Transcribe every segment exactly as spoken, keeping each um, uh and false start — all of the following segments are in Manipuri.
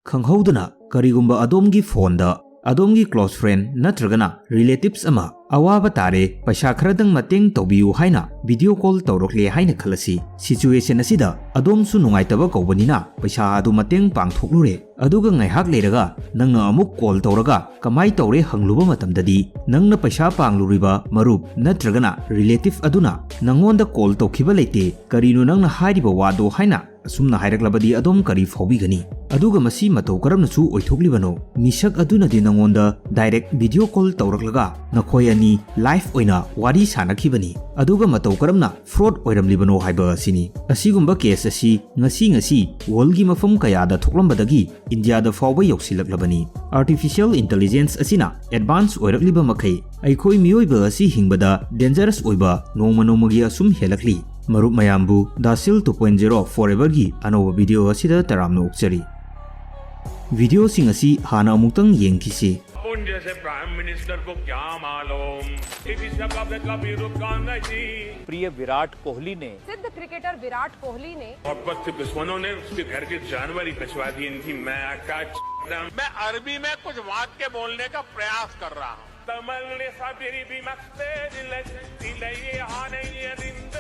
ꯈꯪꯍꯧꯗꯅ ꯀꯔꯤꯒꯨꯝꯕ ꯑꯗꯣꯝꯒꯤ ꯐꯣꯟꯗ ꯑꯗꯣꯝꯒꯤ close friend ꯅꯠꯇ꯭ꯔꯒꯅ relatives ꯑꯃ ꯑꯋꯥꯕ ꯇꯥꯔꯦ, ꯄꯩꯁꯥ ꯈꯔꯗꯪ ꯃꯇꯦꯡ ꯇꯧꯕꯤꯌꯨ ꯍꯥꯏꯅ video call ꯇꯧꯔꯛꯂꯦ ꯍꯥꯏꯅ ꯈꯜꯂꯁꯤ꯫ Situation ꯑꯁꯤꯗ ꯑꯗꯣꯝꯁꯨ ꯅꯨꯡꯉꯥꯏꯇꯕ ꯀꯧꯕꯅꯤꯅ ꯄꯩꯁꯥ ꯑꯗꯨ ꯃꯇꯦꯡ ꯄꯥꯡꯊꯣꯛꯂꯨꯔꯦ꯫ ꯑꯗꯨꯒ ꯉꯥꯏꯍꯥꯛ ꯂꯩꯔꯒ ꯅꯪꯅ ꯑꯃꯨꯛ call ꯇꯧꯔꯒ ꯀꯃꯥꯏ ꯇꯧꯔꯦ ꯍꯪꯂꯨꯕ ꯃꯇꯝꯗꯗꯤ ꯅꯪꯅ ꯄꯩꯁꯥ ꯄꯥꯡꯂꯨꯔꯤꯕ ꯃꯔꯨꯞ ꯅꯠꯇ꯭ꯔꯒꯅ relative ꯑꯗꯨꯅ ꯅꯪꯉꯣꯟꯗ call ꯇꯧꯈꯤꯕ ꯂꯩꯇꯦ, ꯀꯔꯤꯅꯣ ꯅꯪꯅ ꯍꯥꯏꯔꯤꯕ ꯋꯥꯗꯣ ꯍꯥꯏꯅ ꯑꯁꯨꯝꯅ ꯍꯥꯏꯔꯛꯂꯕꯗꯤ ꯑꯗꯣꯝ ꯀꯔꯤ ꯐꯥꯎꯕꯤꯒꯅꯤ? ꯑꯗꯨꯒ ꯃꯁꯤ ꯃꯇꯧ ꯀꯔꯝꯅꯁꯨ ꯑꯣꯏꯊꯣꯛꯂꯤꯕꯅꯣ? ꯃꯤꯁꯛ ꯑꯗꯨꯅꯗꯤ ꯅꯪꯉꯣꯟꯗ direct video call ꯇꯧꯔꯛꯂꯒ ꯅꯈꯣꯏ ꯑꯅꯤ live ꯑꯣꯏꯅ ꯋꯥꯔꯤ ꯁꯥꯅꯈꯤꯕꯅꯤ꯫ ꯑꯗꯨꯒ ꯃꯇꯧ ꯀꯔꯝꯅ fraud ꯑꯣꯏꯔꯝꯂꯤꯕꯅꯣ ꯍꯥꯏꯕ ꯑꯁꯤꯅꯤ꯫ ꯑꯁꯤꯒꯨꯝꯕ case ꯑꯁꯤ ꯉꯁꯤ ꯉꯁꯤ worldꯒꯤ ꯃꯐꯝ ꯀꯌꯥꯗ ꯊꯣꯛꯂꯝꯕꯗꯒꯤ ꯏꯟꯗꯤꯌꯥꯗ ꯐꯥꯎꯕ ꯌꯧꯁꯤꯜꯂꯛꯂꯕꯅꯤ꯫ Artificial intelligence ꯑꯁꯤꯅ advance ꯑꯣꯏꯔꯛꯂꯤꯕ ꯃꯈꯩ ꯑꯩꯈꯣꯏ ꯃꯤꯑꯣꯏꯕ ꯑꯁꯤ ꯍꯤꯡꯕꯗ dangerous ꯑꯣꯏꯕ ꯅꯣꯡꯃ ꯅꯣꯡꯃꯒꯤ ꯑꯁꯨꯝ ꯍꯦꯜꯂꯛꯂꯤ꯫ ꯃꯔꯨꯞ ꯃꯌꯥꯝꯕꯨ Dasil two point zero Foreverꯒꯤ ꯑꯅꯧꯕ video ꯑꯁꯤꯗ ꯇꯔꯥꯝꯅ ꯑꯣꯛꯆꯔꯤ꯫ Videoꯁꯤꯡ ꯑꯁꯤ ꯍꯥꯟꯅ ꯑꯃꯨꯛꯇꯪ ꯌꯦꯡꯈꯤꯁꯤ꯫ अपन जैसे प्राइम मिनिस्टर को क्या मालूम, इसी शब्द कभी रुका नहीं। प्रिय विराट कोहली ने सिद्ध क्रिकेटर विराट कोहली ने और पच्चीस दुश्मनों ने उसके घर के जानवर ही बचवा दिए। इनकी मैं का मैं अरबी में कुछ वाक्य बोलने का प्रयास कर रहा हूँ। तमल ने साबिरी भी मक्सद लग दिलये हाने ये रिंद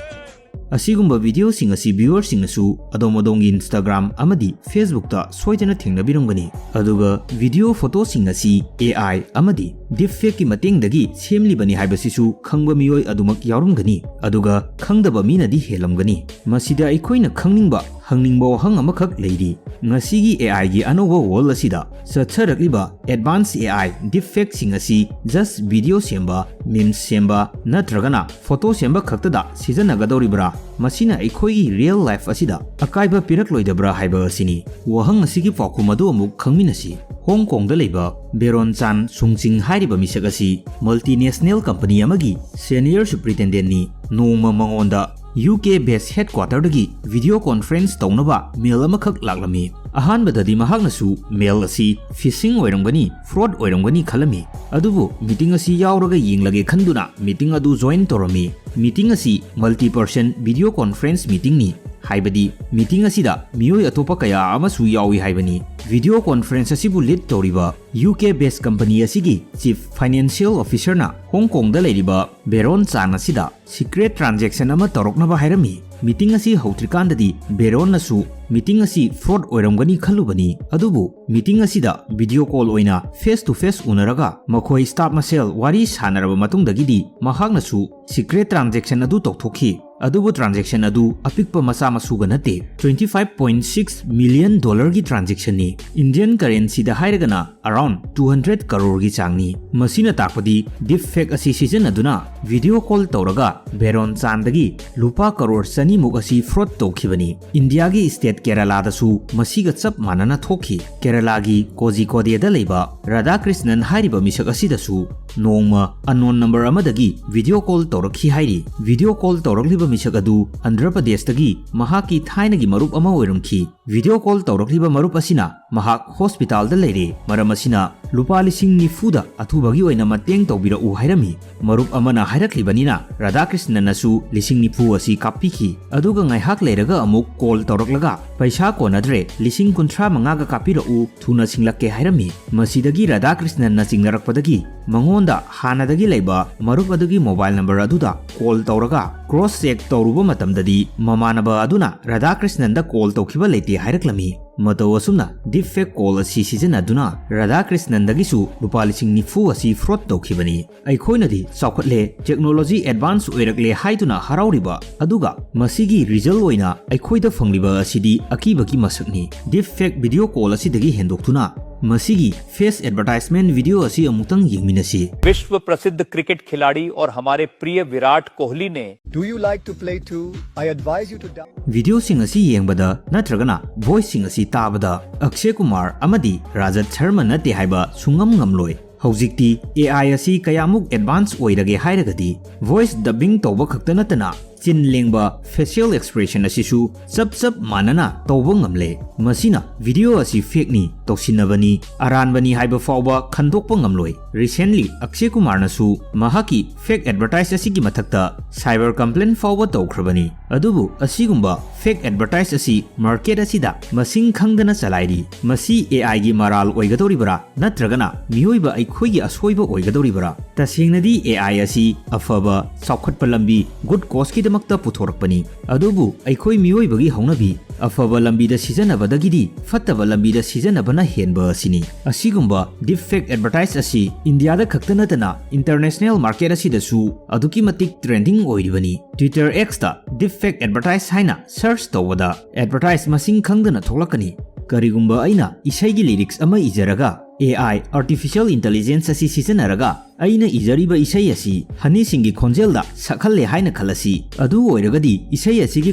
ꯑꯁꯤꯒꯨꯝꯕ videoꯁꯤꯡ ꯑꯁꯤ viewerꯁꯤꯡꯅꯁꯨ ꯑꯗꯣꯝ ꯑꯗꯣꯝꯒꯤ Instagram ꯑꯃꯗꯤ Facebookꯇ ꯁꯣꯏꯗꯅ ꯊꯦꯡꯅꯕꯤꯔꯝꯒꯅꯤ꯫ ꯑꯗꯨꯒ video photoꯁꯤꯡ ꯑꯁꯤ AI ꯑꯃꯗꯤ deepfakeꯀꯤ ꯃꯇꯦꯡꯗꯒꯤ ꯁꯦꯝꯂꯤꯕꯅꯤ ꯍꯥꯏꯕꯁꯤꯁꯨ ꯈꯪꯕ ꯃꯤꯑꯣꯏ ꯑꯗꯨꯃꯛ ꯌꯥꯎꯔꯝꯒꯅꯤ, ꯑꯗꯨꯒ ꯈꯪꯗꯕ ꯃꯤꯅꯗꯤ ꯍꯦꯜꯂꯝꯒꯅꯤ꯫ ꯃꯁꯤꯗ ꯑꯩꯈꯣꯏꯅ ꯈꯪꯅꯤꯡꯕ, ꯍꯪꯅꯤꯡꯕ ꯋꯥꯍꯪ ꯑꯃꯈꯛ ꯂꯩꯔꯤ꯫ ꯉꯁꯤꯒꯤ AIꯒꯤ ꯑꯅꯧꯕ world ꯑꯁꯤꯗ ꯆꯠꯊꯔꯛꯂꯤꯕ advance AI deepfakeꯁꯤꯡ ꯑꯁꯤ just video ꯁꯦꯝꯕ, memes ꯁꯦꯝꯕ ꯅꯠꯇ꯭ꯔꯒꯅ photo ꯁꯦꯝꯕ ꯈꯛꯇꯗ ꯁꯤꯖꯤꯟꯅꯒꯗꯧꯔꯤꯕ꯭ꯔꯥ? ꯃꯁꯤꯅ ꯑꯩꯈꯣꯏꯒꯤ real life ꯑꯁꯤꯗ ꯑꯀꯥꯏꯕ ꯄꯤꯔꯛꯂꯣꯏꯗꯕ꯭ꯔꯥ ꯍꯥꯏꯕ ꯑꯁꯤꯅꯤ꯫ ꯋꯥꯍꯪ ꯑꯁꯤꯒꯤ ꯄꯥꯎꯈꯨꯝ ꯑꯗꯨ ꯑꯃꯨꯛ ꯈꯪꯃꯤꯟꯅꯁꯤ꯫ ꯍꯣꯡ ꯀꯣꯡꯗ ꯂꯩꯕ ꯕꯦꯔꯣꯟ ꯆꯥꯟ ꯁꯨꯡꯆꯤꯡ ꯍꯥꯏꯔꯤꯕ ꯃꯤꯁꯛ ꯑꯁꯤ multinational company ꯑꯃꯒꯤ senior superintendentꯅꯤ꯫ ꯅꯣꯡꯃ ꯃꯉꯣꯟꯗ UK based headquarterꯗꯒꯤ video conference ꯇꯧꯅꯕ mail ꯑꯃꯈꯛ ꯂꯥꯛꯂꯝꯃꯤ꯫ ꯑꯍꯥꯟꯕꯗꯗꯤ ꯃꯍꯥꯛꯅꯁꯨ mail ꯑꯁꯤ phishing ꯑꯣꯏꯔꯝꯒꯅꯤ, fraud ꯑꯣꯏꯔꯝꯒꯅꯤ ꯈꯜꯂꯝꯃꯤ꯫ ꯑꯗꯨꯕꯨ meeting ꯑꯁꯤ ꯌꯥꯎꯔꯒ ꯌꯦꯡꯂꯒꯦ ꯈꯟꯗꯨꯅ meeting ꯑꯗꯨ join ꯇꯧꯔꯝꯃꯤ꯫ Meeting ꯑꯁꯤ multi person video conference meetingꯅꯤ꯫ ꯍꯥꯏꯕꯗꯤ meeting ꯑꯁꯤꯗ ꯃꯤꯑꯣꯏ ꯑꯇꯣꯞꯄ ꯀꯌꯥ ꯑꯃꯁꯨ ꯌꯥꯎꯏ ꯍꯥꯏꯕꯅꯤ꯫ Video conference ꯑꯁꯤꯕꯨ lead ꯇꯧꯔꯤꯕ U K based company ꯑꯁꯤꯒꯤ Chief Financial Officerꯅ Hong Kongꯗ ꯂꯩꯔꯤꯕ Baron Chan ꯑꯁꯤꯗ secret transaction ꯑꯃ ꯇꯧꯔꯛꯅꯕ ꯍꯥꯏꯔꯝꯃꯤ꯫ Meeting ꯑꯁꯤ ꯍꯧꯗ꯭ꯔꯤꯀꯥꯟꯗꯗꯤ Baronꯅꯁꯨ meeting ꯑꯁꯤ fraud ꯑꯣꯏꯔꯝꯒꯅꯤ ꯈꯜꯂꯨꯕꯅꯤ, ꯑꯗꯨꯕꯨ meeting ꯑꯁꯤꯗ video call ꯑꯣꯏꯅ face to face ꯎꯅꯔꯒ ꯃꯈꯣꯏ staff ꯃꯁꯦꯜ ꯋꯥꯔꯤ ꯁꯥꯟꯅꯔꯕ ꯃꯇꯨꯡꯗꯒꯤꯗꯤ ꯃꯍꯥꯛꯅꯁꯨ secret transaction ꯑꯗꯨ ꯇꯧꯊꯣꯛꯈꯤ꯫ ꯑꯗꯨꯕꯨ transaction ꯑꯗꯨ ꯑꯄꯤꯛꯄ ꯃꯆꯥ ꯃꯁꯨꯒ ꯅꯠꯇꯦ, twenty five point six million dollarꯒꯤ transactionꯅꯤ꯫ Indian currencyꯗ ꯍꯥꯏꯔꯒꯅ around two hundred crore ꯒꯤ ꯆꯥꯡꯅꯤ꯫ ꯃꯁꯤꯅ ꯇꯥꯛꯄꯗꯤ deepfake ꯑꯁꯤ ꯁꯤꯖꯤꯟꯅꯗꯨꯅ video call ꯇꯧꯔꯒ Baron Chanꯗꯒꯤ ꯂꯨꯄꯥ ꯀꯔꯣꯔ ꯆꯅꯤꯃꯨꯛ ꯑꯁꯤ fraud ꯇꯧꯈꯤꯕꯅꯤ꯫ ꯏꯟꯗꯤꯌꯥꯒꯤ state ꯀꯦꯔꯂꯥꯗꯁꯨ ꯃꯁꯤꯒ ꯆꯞ ꯃꯥꯟꯅꯅ ꯊꯣꯛꯈꯤ꯫ ꯀꯦꯔꯂꯥꯒꯤ ꯀꯣꯖꯤꯀꯣꯗꯦꯗ ꯂꯩꯕ ꯔꯥꯙꯥꯀ꯭ꯔꯤꯁꯅꯟ ꯍꯥꯏꯔꯤꯕ ꯃꯤꯁꯛ ꯑꯁꯤꯗꯁꯨ ꯅꯣꯡꯃ unknown number ꯑꯃꯗꯒꯤ video call ꯇꯧꯔꯛꯈꯤ ꯍꯥꯏꯔꯤ꯫ Video call ꯇꯧꯔꯛꯂꯤꯕ ꯃꯤꯁꯛ ꯑꯗꯨ ꯑꯟꯙ꯭ꯔ ꯄ꯭ꯔꯗꯦꯁꯇꯒꯤ ꯃꯍꯥꯛꯀꯤ ꯊꯥꯏꯅꯒꯤ ꯃꯔꯨꯞ ꯑꯃ ꯑꯣꯏꯔꯝꯈꯤ꯫ Video call ꯇꯧꯔꯛꯂꯤꯕ ꯃꯔꯨꯞ ꯑꯁꯤꯅ ꯃꯍꯥꯛ hospitalꯗ ꯂꯩꯔꯦ, ꯃꯔꯝ ꯑꯁꯤꯅ ꯂꯨꯄꯥ ꯂꯤꯁꯤꯡ ꯅꯤꯐꯨꯗ ꯑꯊꯨꯕꯒꯤ ꯑꯣꯏꯅ ꯃꯇꯦꯡ ꯇꯧꯕꯤꯔꯛꯎ ꯍꯥꯏꯔꯝꯃꯤ꯫ ꯃꯔꯨꯞ ꯑꯃꯅ ꯍꯥꯏꯔꯛꯂꯤꯕꯅꯤꯅ ꯔꯥꯙꯥꯀ꯭ꯔꯤꯁꯅꯟꯅꯁꯨ ꯂꯤꯁꯤꯡ ꯅꯤꯐꯨ ꯑꯁꯤ ꯀꯥꯞꯄꯤꯈꯤ꯫ ꯑꯗꯨꯒ ꯉꯥꯏꯍꯥꯛ ꯂꯩꯔꯒ ꯑꯃꯨꯛ call ꯇꯧꯔꯛꯂꯒ ꯄꯩꯁꯥ ꯀꯣꯟꯅꯗ꯭ꯔꯦ, ꯂꯤꯁꯤꯡ ꯀꯨꯟꯊ꯭ꯔꯥ ꯃꯉꯥꯒ ꯀꯥꯞꯄꯤꯔꯛꯎ, ꯊꯨꯅ ꯁꯤꯡꯂꯛꯀꯦ ꯍꯥꯏꯔꯝꯃꯤ꯫ ꯃꯁꯤꯗꯒꯤ ꯔꯥꯙꯥꯀ꯭ꯔꯤꯁꯅꯟꯅ ꯆꯤꯡꯅꯔꯛꯄꯗꯒꯤ ꯃꯉꯣꯟꯗ ꯍꯥꯟꯅꯗꯒꯤ ꯂꯩꯕ ꯃꯔꯨꯞ ꯑꯗꯨꯒꯤ mobile number ꯑꯗꯨꯗ call ꯇꯧꯔꯒ cross check ꯇꯧꯔꯨꯕ ꯃꯇꯝꯗꯗꯤ ꯃꯃꯥꯟꯅꯕ ꯑꯗꯨꯅ ꯔꯥꯙꯥꯀ꯭ꯔꯤꯁꯅꯟꯗ call ꯇꯧꯈꯤꯕ ꯂꯩꯇꯦ ꯍꯥꯏꯔꯛꯂꯝꯃꯤ꯫ ꯃꯇꯧ ꯑꯁꯨꯝꯅ deepfake call ꯑꯁꯤ ꯁꯤꯖꯤꯟꯅꯗꯨꯅ ꯔꯥꯙꯥꯀ꯭ꯔꯤꯁꯅꯟꯗꯒꯤꯁꯨ ꯂꯨꯄꯥ ꯂꯤꯁꯤꯡ ꯅꯤꯐꯨ ꯑꯁꯤ fraud ꯇꯧꯈꯤꯕꯅꯤ꯫ ꯑꯩꯈꯣꯏꯅꯗꯤ ꯆꯥꯎꯈꯠꯂꯦ, technology advance ꯑꯣꯏꯔꯛꯂꯦ ꯍꯥꯏꯗꯨꯅ ꯍꯔꯥꯎꯔꯤꯕ, ꯑꯗꯨꯒ ꯃꯁꯤꯒꯤ result ꯑꯣꯏꯅ ꯑꯩꯈꯣꯏꯗ ꯐꯪꯂꯤꯕ ꯑꯁꯤꯗꯤ ꯑꯀꯤꯕꯒꯤ ꯃꯁꯛꯅꯤ꯫ Deepfake video call ꯑꯁꯤꯗꯒꯤ ꯍꯦꯟꯗꯣꯛꯇꯨꯅ ꯃꯁꯤꯒꯤ face advertisement video ꯑꯁꯤ ꯑꯃꯨꯛꯇꯪ ꯌꯦꯡꯃꯤꯟꯅꯁꯤ꯫ विश्व प्रसिद्ध क्रिकेट खिलाड़ी और हमारे प्रिय विराट कोहली ने Do you like to play too? I advise you to download. Videoꯁꯤꯡ ꯑꯁꯤ ꯌꯦꯡꯕꯗ ꯅꯠꯇ꯭ꯔꯒꯅ voiceꯁꯤꯡ ꯑꯁꯤ ꯇꯥꯕꯗ ꯑꯛꯁꯦ ꯀꯨꯃꯥꯔ ꯑꯃꯗꯤ ꯔꯥꯖꯠ ꯁꯔꯃ ꯅꯠꯇꯦ ꯍꯥꯏꯕ ꯁꯨꯡꯉꯝ ꯉꯝꯂꯣꯏ꯫ ꯍꯧꯖꯤꯛꯇꯤ AI ꯑꯁꯤ ꯀꯌꯥꯃꯨꯛ advance ꯑꯣꯏꯔꯒꯦ ꯍꯥꯏꯔꯒꯗꯤ voice dubbing ꯇꯧꯕ ꯈꯛꯇ ꯅꯠꯇꯅ ꯆꯤꯟ ꯂꯦꯡꯕ, facial expression ꯑꯁꯤꯁꯨ ꯆꯞ ꯆꯞ ꯃꯥꯟꯅꯅ ꯇꯧꯕ ꯉꯝꯂꯦ꯫ ꯃꯁꯤꯅ video ꯑꯁꯤ fakeꯅꯤ, ꯇꯧꯁꯤꯟꯅꯕꯅꯤ, ꯑꯔꯥꯟꯕꯅꯤ ꯍꯥꯏꯕ ꯐꯥꯎꯕ ꯈꯟꯗꯣꯛꯄ ꯉꯝꯂꯣꯏ꯫ Recently, ꯑꯛꯁꯦ ꯀꯨꯃꯥꯔꯅꯁꯨ ꯃꯍꯥꯛꯀꯤ fake advertise ꯑꯁꯤꯒꯤ ꯃꯊꯛꯇ cyber complaint ꯐꯥꯎꯕ ꯇꯧꯈ꯭ꯔꯕꯅꯤ꯫ ꯑꯗꯨꯕꯨ ꯑꯁꯤꯒꯨꯝꯕ fake advertise ꯑꯁꯤ market ꯑꯁꯤꯗ ꯃꯁꯤꯡ ꯈꯪꯗꯅ ꯆꯂꯥꯏꯔꯤ꯫ ꯃꯁꯤ A I ꯒꯤ ꯃꯔꯥꯜ ꯑꯣꯏꯒꯗꯧꯔꯤꯕ꯭ꯔꯥ, ꯅꯠꯇ꯭ꯔꯒꯅ ꯃꯤꯑꯣꯏꯕ ꯑꯩꯈꯣꯏꯒꯤ ꯑꯁꯣꯏꯕ ꯑꯣꯏꯒꯗꯧꯔꯤꯕ꯭ꯔꯥ? ꯇꯁꯦꯡꯅꯗꯤ A I ꯑꯁꯤ ꯑꯐꯕ ꯆꯥꯎꯈꯠꯄ ꯂꯝꯕꯤ, good cause ꯀꯤꯗꯃꯛꯇ ꯄꯨꯊꯣꯔꯛꯄꯅꯤ꯫ ꯑꯗꯨꯕꯨ ꯑꯩꯈꯣꯏ ꯃꯤꯑꯣꯏꯕꯒꯤ ꯍꯧꯅꯕꯤ, ꯑꯐꯕ ꯂꯝꯕꯤꯗ ꯁꯤꯖꯤꯟꯅꯕꯗꯒꯤꯗꯤ ꯐꯠꯇꯕ ꯂꯝꯕꯤꯗ ꯁꯤꯖꯤꯟꯅꯕꯅ ꯍꯦꯟꯕ ꯑꯁꯤꯅꯤ꯫ ꯑꯁꯤꯒꯨꯝꯕ deepfake advertise ꯑꯁꯤ ꯏꯟꯗꯤꯌꯥꯗ ꯈꯛꯇ ꯅꯠꯇꯅ international market ꯑꯁꯤꯗꯁꯨ ꯑꯗꯨꯛꯀꯤ ꯃꯇꯤꯛ trending ꯑꯣꯏꯔꯤꯕꯅꯤ꯫ Twitter X ꯇ deepfake advertise ꯍꯥꯏꯅ search ꯇꯧꯕꯗ advertise ꯃꯁꯤꯡ ꯈꯪꯗꯅ ꯊꯣꯛꯂꯛꯀꯅꯤ꯫ ꯀꯔꯤꯒꯨꯝꯕ ꯑꯩꯅ ꯏꯁꯩꯒꯤ lyrics ꯑꯃ ꯏꯖꯔꯒ A I, artificial intelligence ꯑꯁꯤ ꯁꯤꯖꯤꯟꯅꯔꯒ ꯑꯩꯅ ꯏꯖꯔꯤꯕ ꯏꯁꯩ ꯑꯁꯤ ꯍꯅꯤ ꯁꯤꯡꯒꯤ ꯈꯣꯟꯖꯦꯜꯗ ꯁꯛꯍꯜꯂꯦ ꯍꯥꯏꯅ ꯈꯜꯂꯁꯤ꯫ ꯑꯗꯨ ꯑꯣꯏꯔꯒꯗꯤ ꯏꯁꯩ ꯑꯁꯤꯒꯤ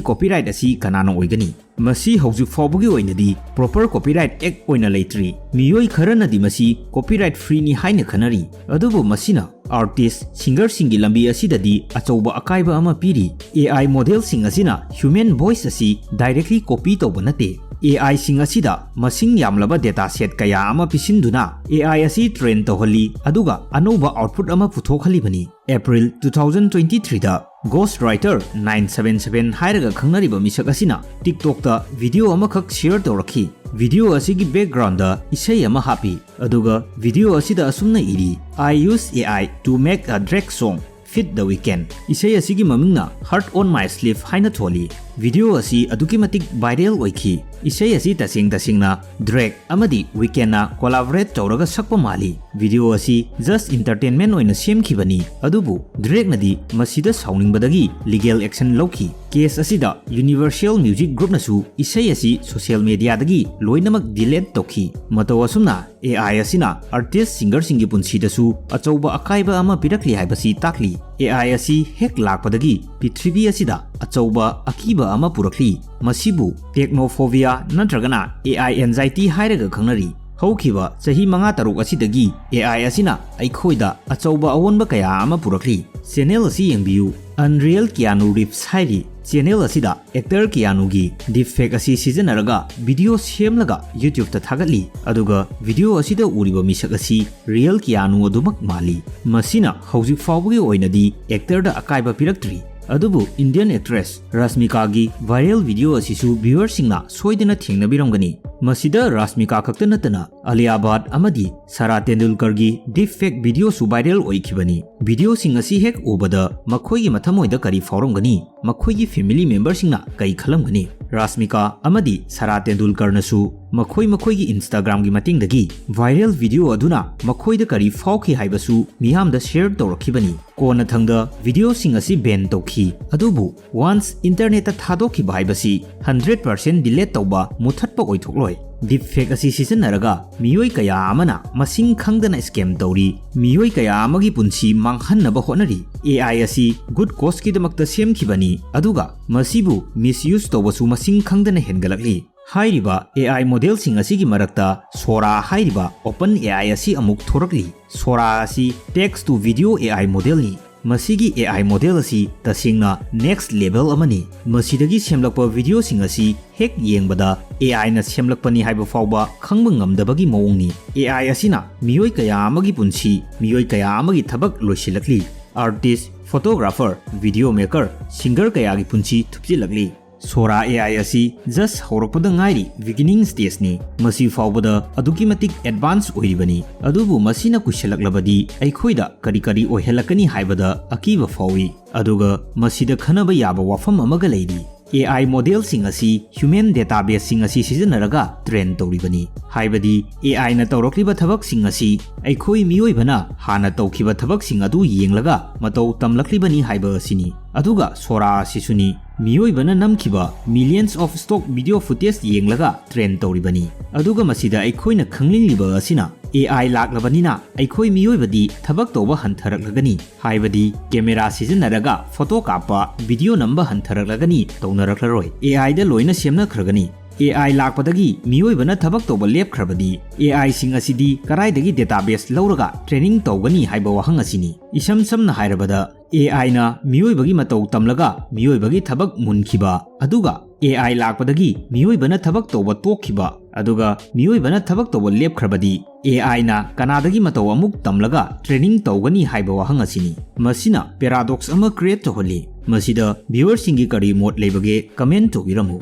copyright ꯑꯁꯤ ꯀꯅꯥꯅ ꯑꯣꯏꯒꯅꯤ? ꯃꯁꯤ ꯍꯧꯖꯤꯛ ꯐꯥꯎꯕꯒꯤ ꯑꯣꯏꯅꯗꯤ proper copyright act ꯑꯣꯏꯅ ꯂꯩꯇ꯭ꯔꯤ꯫ ꯃꯤꯑꯣꯏ ꯈꯔꯅꯗꯤ ꯃꯁꯤ copyright free ꯅꯤ ꯍꯥꯏꯅ ꯈꯟꯅꯔꯤ꯫ ꯑꯗꯨꯕꯨ ꯃꯁꯤꯅ artist, singer ꯁꯤꯡꯒꯤ ꯂꯝꯕꯤ ꯑꯁꯤꯗꯗꯤ ꯑꯆꯧꯕ ꯑꯀꯥꯏꯕ ꯑꯃ ꯄꯤꯔꯤ꯫ A I model ꯁꯤꯡ ꯑꯁꯤꯅ human voice ꯑꯁꯤ directly copy ꯇꯧꯕ ꯅꯠꯇꯦ꯫ A I ꯁꯤꯡ ꯑꯁꯤꯗ ꯃꯁꯤꯡ ꯌꯥꯝꯂꯕ data set ꯀꯌꯥ ꯑꯃ ꯄꯤꯁꯤꯟꯗꯨꯅ A I ꯑꯁꯤ train ꯇꯧꯍꯜꯂꯤ, ꯑꯗꯨꯒ ꯑꯅꯧꯕ output ꯑꯃ ꯄꯨꯊꯣꯛꯍꯜꯂꯤꯕꯅꯤ꯫ April two thousand twenty three ꯗ Ghost Writer nine seven seven ꯍꯥꯏꯔꯒ ꯈꯪꯅꯔꯤꯕ ꯃꯤꯁꯛ ꯑꯁꯤꯅ TikTok ꯇ video ꯑꯃꯈꯛ share ꯇꯧꯔꯛꯈꯤ꯫ Video ꯑꯁꯤꯒꯤ background ꯗ ꯏꯁꯩ ꯑꯃ ꯍꯥꯞꯄꯤ, ꯑꯗꯨꯒ video ꯑꯁꯤꯗ ꯑꯁꯨꯝꯅ ꯏꯔꯤ, "I use A I to make a Drake song feat. The Weeknd." ꯏꯁꯩ ꯑꯁꯤꯒꯤ ꯃꯃꯤꯡꯅ "Heart on My Sleeve" ꯍꯥꯏꯅ ꯊꯣꯜꯂꯤ꯫ Video ꯑꯁꯤ ꯑꯗꯨꯛꯀꯤ ꯃꯇꯤꯛ viral ꯑꯣꯏꯈꯤ꯫ ꯏꯁꯩ ꯑꯁꯤ ꯇꯁꯦꯡ ꯇꯁꯦꯡꯅ Drake ꯑꯃꯗꯤ Weeknd ꯅ collaborate ꯇꯧꯔꯒ ꯁꯛꯄ ꯃꯥꯜꯂꯤ꯫ Video ꯑꯁꯤ just entertainment ꯑꯣꯏꯅ ꯁꯦꯝꯈꯤꯕꯅꯤ, ꯑꯗꯨꯕꯨ Drake ꯅꯗꯤ ꯃꯁꯤꯗ ꯁꯥꯎꯅꯤꯡꯕꯗꯒꯤ legal action ꯂꯧꯈꯤ꯫ Case ꯑꯁꯤꯗ Universal Music Group ꯅꯁꯨ ꯏꯁꯩ ꯑꯁꯤ social media ꯗꯒꯤ ꯂꯣꯏꯅꯃꯛ delete ꯇꯧꯈꯤ꯫ ꯃꯇꯧ ꯑꯁꯨꯝꯅ A I ꯑꯁꯤꯅ artist, singer ꯁꯤꯡꯒꯤ ꯄꯨꯟꯁꯤꯗꯁꯨ ꯑꯆꯧꯕ ꯑꯀꯥꯏꯕ ꯑꯃ ꯄꯤꯔꯛꯂꯤ ꯍꯥꯏꯕꯁꯤ ꯇꯥꯛꯂꯤ꯫ A I ꯑꯁꯤ ꯍꯦꯛ ꯂꯥꯛꯄꯗꯒꯤ ꯄ꯭ꯔꯤꯊꯤꯕꯤ ꯑꯁꯤꯗ ꯑꯆꯧꯕ ꯑꯀꯤꯕ ꯑꯃ ꯄꯨꯔꯛꯂꯤ꯫ ꯃꯁꯤꯕꯨ technophobia ꯅꯠꯇ꯭ꯔꯒꯅ A I anxiety ꯍꯥꯏꯔꯒ ꯈꯪꯅꯔꯤ꯫ ꯍꯧꯈꯤꯕ ꯆꯍꯤ ꯃꯉꯥ ꯇꯔꯨꯛ ꯑꯁꯤꯗꯒꯤ A I ꯑꯁꯤꯅ ꯑꯩꯈꯣꯏꯗ ꯑꯆꯧꯕ ꯑꯑꯣꯟꯕ ꯀꯌꯥ ꯑꯃ ꯄꯨꯔꯛꯂꯤ꯫ ꯆꯦꯅꯦꯜ ꯑꯁꯤ ꯌꯦꯡꯕꯤꯌꯨ꯫ Unreal Keanu Reeves ꯍꯥꯏꯔꯤ ꯆꯦꯅꯦꯜ ꯑꯁꯤꯗ ꯑꯦꯛꯇꯔ ꯀꯤꯌꯥꯅꯨꯒꯤ ꯗꯤꯞꯐꯦꯛ ꯑꯁꯤ ꯁꯤꯖꯤꯟꯅꯔꯒ ꯚꯤꯗꯤꯑꯣ ꯁꯦꯝꯂꯒ YouTube-ꯇ ꯊꯥꯒꯠꯂꯤ꯫ ꯑꯗꯨꯒ ꯚꯤꯗꯤꯑꯣ ꯑꯁꯤꯗ ꯎꯔꯤꯕ ꯃꯤꯁꯛ ꯑꯁꯤ ꯔꯤꯌꯦꯜ ꯀꯤꯌꯥꯅꯨ ꯑꯗꯨꯃꯛ ꯃꯥꯜꯂꯤ꯫ ꯃꯁꯤꯅ ꯍꯧꯖꯤꯛ ꯐꯥꯎꯕꯒꯤ ꯑꯣꯏꯅꯗꯤ ꯑꯦꯛꯇꯔꯗ ꯑꯀꯥꯏꯕ ꯄꯤꯔꯛꯇ꯭ꯔꯤ꯫ ꯑꯗꯨꯕꯨ ꯏꯟꯗꯤꯌꯟ ꯑꯦꯛꯇ꯭ꯔꯦꯁ ꯔꯥꯁꯃꯤꯀꯥꯒꯤ ꯚꯥꯏꯔꯦꯜ ꯚꯤꯗꯤꯑꯣ ꯑꯁꯤꯁꯨ ꯚ꯭ꯌꯨꯋꯔꯁꯤꯡꯅ ꯁꯣꯏꯗꯅ ꯊꯦꯡꯅꯕꯤꯔꯝꯒꯅꯤ꯫ ꯃꯁꯤꯗ ꯔꯥꯁꯃꯤꯀꯥ ꯈꯛꯇ ꯅꯠꯇꯅ ꯑꯂꯤꯌꯥ ꯚꯥꯠ ꯑꯃꯗꯤ ꯁꯥꯔꯥ ꯇꯦꯟꯗꯨꯜꯀꯔꯒꯤ ꯗꯤꯞꯐꯦꯛ ꯚꯤꯗꯤꯑꯣꯁꯨ ꯚꯥꯏꯔꯦꯜ ꯑꯣꯏꯈꯤꯕꯅꯤ꯫ ꯚꯤꯗꯤꯑꯣꯁꯤꯡ ꯑꯁꯤ ꯍꯦꯛ ꯎꯕꯗ ꯃꯈꯣꯏꯒꯤ ꯃꯊꯃꯣꯏꯗ ꯀꯔꯤ ꯐꯥꯎꯔꯝꯒꯅꯤ? ꯃꯈꯣꯏꯒꯤ ꯐꯦꯃꯤꯂꯤ ꯃꯦꯝꯕꯔꯁꯤꯡꯅ ꯀꯔꯤ ꯈꯜꯂꯝꯒꯅꯤ? ꯔꯥꯁꯃꯤꯀꯥ ꯑꯃꯗꯤ ꯁꯥꯔꯥ ꯇꯦꯟꯗꯨꯜꯀꯔꯅꯁꯨ ꯃꯈꯣꯏ ꯃꯈꯣꯏꯒꯤ Instagram-ꯒꯤ ꯃꯇꯦꯡꯗꯒꯤ ꯚꯥꯏꯔꯦꯜ ꯚꯤꯗꯤꯑꯣ ꯑꯗꯨꯅ ꯃꯈꯣꯏꯗ ꯀꯔꯤ ꯐꯥꯎꯈꯤ ꯍꯥꯏꯕꯁꯨ ꯃꯤꯌꯥꯝꯗ ꯁꯦꯌꯔ ꯇꯧꯔꯛꯈꯤꯕꯅꯤ꯫ ꯀꯣꯟꯅꯊꯪꯗ ꯚꯤꯗꯤꯑꯣꯁꯤꯡ ꯑꯁꯤ ꯕꯦꯟ ꯇꯧꯈꯤ, ꯑꯗꯨꯕꯨ ꯋꯥꯟꯁ ꯏꯟꯇꯔꯅꯦꯠꯇ ꯊꯥꯗꯣꯛꯈꯤꯕ ꯍꯥꯏꯕꯁꯤ ꯍꯟꯗ꯭ꯔꯦꯠ ꯄꯥꯔꯁꯦꯟ ꯗꯤꯂꯦꯠ ꯇꯧꯕ, ꯃꯨꯊꯠꯄ ꯑꯣꯏꯊꯣꯛꯂꯣꯏ꯫ ꯗꯤꯞꯐꯦꯛ ꯑꯁꯤ ꯁꯤꯖꯤꯟꯅꯔꯒ ꯃꯤꯑꯣꯏ ꯀꯌꯥ ꯑꯃꯅ ꯃꯁꯤꯡ ꯈꯪꯗꯅ ꯁ꯭ꯀꯦꯝ ꯇꯧꯔꯤ, ꯃꯤꯑꯣꯏ ꯀꯌꯥ ꯑꯃꯒꯤ ꯄꯨꯟꯁꯤ ꯃꯥꯡꯍꯟꯅꯕ ꯍꯣꯠꯅꯔꯤ꯫ AI ꯑꯁꯤ ꯒꯨꯗ ꯀꯣꯁꯀꯤꯗꯃꯛꯇ ꯁꯦꯝꯈꯤꯕꯅꯤ, ꯑꯗꯨꯒ ꯃꯁꯤꯕꯨ ꯃꯤꯁꯌꯨꯁ ꯇꯧꯕꯁꯨ ꯃꯁꯤꯡ ꯈꯪꯗꯅ ꯍꯦꯟꯒꯠꯂꯛꯂꯤ꯫ ꯍꯥꯏꯔꯤꯕ AI ꯃꯣꯗꯦꯜꯁꯤꯡ ꯑꯁꯤꯒꯤ ꯃꯔꯛꯇ ꯁꯣꯔꯥ ꯍꯥꯏꯔꯤꯕ OpenAI ꯑꯁꯤ ꯑꯃꯨꯛ ꯊꯣꯔꯛꯂꯤ꯫ ꯁꯣꯔꯥ ꯑꯁꯤ text to video AI ꯃꯣꯗꯦꯜꯅꯤ꯫ ꯃꯁꯤꯒꯤ AI ꯃꯣꯗꯦꯜ ꯑꯁꯤ ꯇꯁꯦꯡꯅ next level ꯑꯃꯅꯤ꯫ ꯃꯁꯤꯗꯒꯤ ꯁꯦꯝꯂꯛꯄ ꯚꯤꯗꯤꯑꯣꯁꯤꯡ ꯑꯁꯤ ꯍꯦꯛ ꯌꯦꯡꯕꯗ AIꯅ ꯁꯦꯝꯂꯛꯄꯅꯤ ꯍꯥꯏꯕ ꯐꯥꯎꯕ ꯈꯪꯕ ꯉꯝꯗꯕꯒꯤ ꯃꯑꯣꯡꯅꯤ꯫ AI ꯑꯁꯤꯅ ꯃꯤꯑꯣꯏ ꯀꯌꯥ ꯑꯃꯒꯤ ꯄꯨꯟꯁꯤ, ꯃꯤꯑꯣꯏ ꯀꯌꯥ ꯑꯃꯒꯤ ꯊꯕꯛ ꯂꯣꯏꯁꯤꯜꯂꯛꯂꯤ꯫ Artist, photographer, video maker, singer ꯀꯌꯥꯒꯤ ꯄꯨꯟꯁꯤ ꯊꯨꯞꯆꯤꯜꯂꯛꯂꯤ꯫ ꯁꯣꯔꯥ AI ꯑꯁꯤ just ꯍꯧꯔꯛꯄꯗ ꯉꯥꯏꯔꯤ, beginning stageꯅꯤ꯫ ꯃꯁꯤ ꯐꯥꯎꯕꯗ ꯑꯗꯨꯛꯀꯤ ꯃꯇꯤꯛ advance ꯑꯣꯏꯔꯤꯕꯅꯤ꯫ ꯑꯗꯨꯕꯨ ꯃꯁꯤꯅ ꯀꯨꯏꯁꯜꯂꯛꯂꯕꯗꯤ ꯑꯩꯈꯣꯏꯗ ꯀꯔꯤ ꯀꯔꯤ ꯑꯣꯏꯍꯜꯂꯛꯀꯅꯤ ꯍꯥꯏꯕꯗ ꯑꯀꯤꯕ ꯐꯥꯎꯏ꯫ ꯑꯗꯨꯒ ꯃꯁꯤꯗ ꯈꯟꯅꯕ ꯌꯥꯕ ꯋꯥꯐꯝ ꯑꯃꯒ ꯂꯩꯔꯤ꯫ AI ꯃꯣꯗꯦꯜꯁꯤꯡ ꯑꯁꯤ human databaseꯁꯤꯡ ꯑꯁꯤ ꯁꯤꯖꯤꯟꯅꯔꯒ train ꯇꯧꯔꯤꯕꯅꯤ꯫ ꯍꯥꯏꯕꯗꯤ AIꯅ ꯇꯧꯔꯛꯂꯤꯕ ꯊꯕꯛꯁꯤꯡ ꯑꯁꯤ ꯑꯩꯈꯣꯏ ꯃꯤꯑꯣꯏꯕꯅ ꯍꯥꯟꯅ ꯇꯧꯈꯤꯕ ꯊꯕꯛꯁꯤꯡ ꯑꯗꯨ ꯌꯦꯡꯂꯒ ꯃꯇꯧ ꯇꯝꯂꯛꯂꯤꯕꯅꯤ ꯍꯥꯏꯕ ꯑꯁꯤꯅꯤ꯫ ꯑꯗꯨꯒ ꯁꯣꯔꯥ ꯑꯁꯤꯁꯨꯅꯤ꯫ ꯃꯤꯑꯣꯏꯕꯅ ꯅꯝꯈꯤꯕ millions of stock video footage ꯌꯦꯡꯂꯒ train ꯇꯧꯔꯤꯕꯅꯤ꯫ ꯑꯗꯨꯒ ꯃꯁꯤꯗ ꯑꯩꯈꯣꯏꯅ ꯈꯪꯅꯤꯡꯂꯤꯕ ꯑꯁꯤꯅ AI ꯂꯥꯛꯂꯕꯅꯤꯅ ꯑꯩꯈꯣꯏ ꯃꯤꯑꯣꯏꯕꯗꯤ ꯊꯕꯛ ꯇꯧꯕ ꯍꯟꯊꯔꯛꯂꯒꯅꯤ꯫ ꯍꯥꯏꯕꯗꯤ camera ꯁꯤꯖꯤꯟꯅꯔꯒ ꯐꯣꯇꯣ ꯀꯥꯞꯄ, ꯚꯤꯗꯤꯑꯣ ꯅꯝꯕ ꯍꯟꯊꯔꯛꯂꯒꯅꯤ, ꯇꯧꯅꯔꯛꯂꯔꯣꯏ꯫ AIꯗ ꯂꯣꯏꯅ ꯁꯦꯝꯅꯈ꯭ꯔꯒꯅꯤ꯫ AI ꯂꯥꯛꯄꯗꯒꯤ ꯃꯤꯑꯣꯏꯕꯅ ꯊꯕꯛ ꯇꯧꯕ ꯂꯦꯞꯈ꯭ꯔꯕꯗꯤ, AIꯁꯤꯡ ꯑꯁꯤꯗꯤ ꯀꯗꯥꯏꯗꯒꯤ database ꯂꯧꯔꯒ training ꯇꯧꯒꯅꯤ ꯍꯥꯏꯕ ꯋꯥꯍꯪ ꯑꯁꯤꯅꯤ꯫ ꯏꯁꯝ ꯁꯝꯅ ꯍꯥꯏꯔꯕꯗ, AIꯅ ꯃꯤꯑꯣꯏꯕꯒꯤ ꯃꯇꯧ ꯇꯝꯂꯒ ꯃꯤꯑꯣꯏꯕꯒꯤ ꯊꯕꯛ ꯃꯨꯟꯈꯤꯕ, ꯑꯗꯨꯒ AI ꯂꯥꯛꯄꯗꯒꯤ ꯃꯤꯑꯣꯏꯕꯅ ꯊꯕꯛ ꯇꯧꯕ ꯇꯣꯛꯈꯤꯕ, ꯑꯗꯨꯒ ꯃꯤꯑꯣꯏꯕꯅ ꯊꯕꯛ ꯇꯧꯕ ꯂꯦꯞꯈ꯭ꯔꯕꯗꯤ, AIꯅ ꯀꯅꯥꯗꯒꯤ ꯃꯇꯧ ꯑꯃꯨꯛ ꯇꯝꯂꯒ training ꯇꯧꯒꯅꯤ ꯍꯥꯏꯕ ꯋꯥꯍꯪ ꯑꯁꯤꯅꯤ꯫ ꯃꯁꯤꯅ paradox ꯑꯃ create ꯇꯧꯍꯜꯂꯤ꯫ ꯃꯁꯤꯗ viewerꯁꯤꯡꯒꯤ ꯀꯔꯤ ꯃꯣꯠ ꯂꯩꯕꯒꯦ comment ꯇꯧꯕꯤꯔꯝꯃꯨ꯫